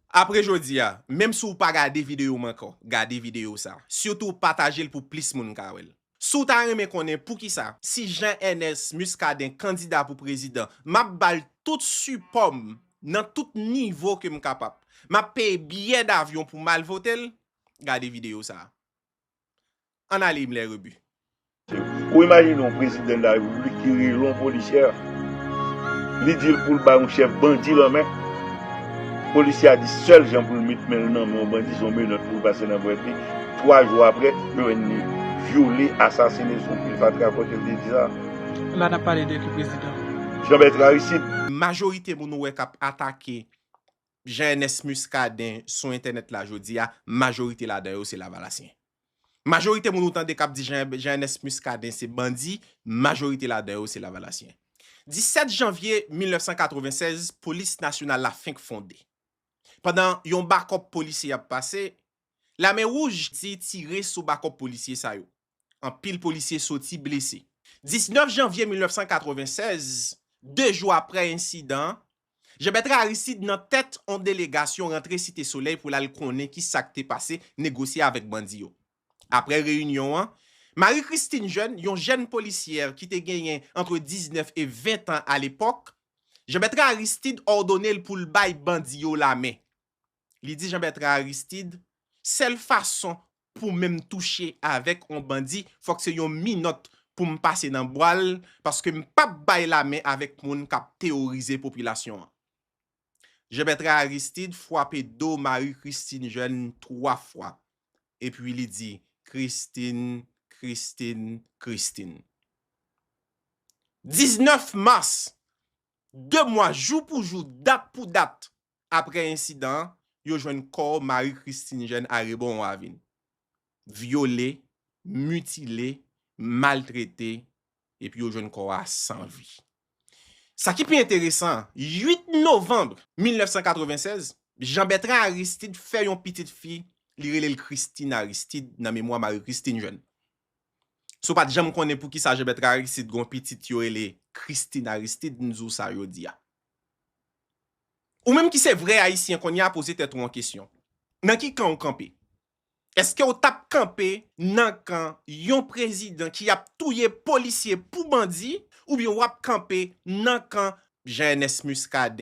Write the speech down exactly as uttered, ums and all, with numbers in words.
Apre jodi a, menm si w pa gade videyo m ankò, gade videyo sa. Sitou pataje l pou plis moun ka wè l. Si w ta renmen konnen poukisa, si Jean Ernest Muscadin kandida pou prezidan, m ap ba l tout sipò m nan tout nivo ke m kapab. M ap peye biyè davyon pou m al vote l, gade videyo sa. Ann ale Himmler Rebu. Ou imajine yon prezidan de la repiblik ki rele yon polisyè, li di l pou l bay yon chèf bandi lanmen. Polisyè a di sèl jan pou l met men l nan men yon bandi se yon menòt pou l pase nan dwèt li. Twa jou apre, yo jwenn li vyole, asasine sou pil fatra kote l te di sa. La n ap pale de ki prezidan? Jean Bertrand Aristide. Majorite moun ou wè k ap atake Jean Ernest Muscadin sou entènèt la jodi a, majorite ladan yo se lavalasyen. Majorite moun ou tande k ap di Jean, Jean Ernest Muscadin se bandi, majorite ladan yo se lavalasyen. Disèt janvye mil nèf san katreven sèz, polis nasyonal la fenk fonde. Pandan yon bakòp polisye ap pase, Lame Wouj ti tire sou bakòp polisye sa yo. Anpil polisye soti blese. Diznèf janvye mil nèf san katreven sèz, de jou apre ensidan an, Jean Bertrand Aristide nan tèt yon delegasyon rantre Site Solèy pou l al konnen ki sa k te pase, negosye avèk bandi yo. Apre reyinyon an, Marie Christine Jeune, yon jèn polisyè ki te genyen antre diznèf e ven tan alepòk, Jean Bertrand Aristide òdone l pou l bay bandi yo lamen. Li di Jean Bertrand Aristide, sèl fason pou menm touche avèk yon bandi, fòk se yon minòt pou m pase nan bwa l, paske m p ap bay lamen avèk moun k ap teworize popilasyon an. Jean Bertrand Aristide fwape do Marie Christine Jeune twa fwa, epi li di, Christine, Christine, Christine. Diznèf mas, de mwa jou pou jou, dat pou dat, apre ensidan an, yo jwenn kò Marie Christine Jeune Arebon Wavin. Vyole, mitile, maltrete, epi yo jwenn kò a san vi. Sa ki pi enteresan, uit novanm mil nèf san katreven sèz, Jean Bertrand Aristide fè yon pitit fi, li rele l Christine Aristide nan memwa Marie Christine Jeune. Si w pa t janm konnen poukisa Jean Bertrand Aristide gen yon pitit yo rele Christine Aristide, m di w sa jodi a. Ou menm ki se vrè Ayisyen kounye a, poze tèt ou yon kesyon. Nan ki kan ou kanpe? Èske w t ap kanpe nan kan yon prezidan ki ap touye polisye pou bandi, oubyen w ap kanpe nan kan Jean Ernest Muscadin,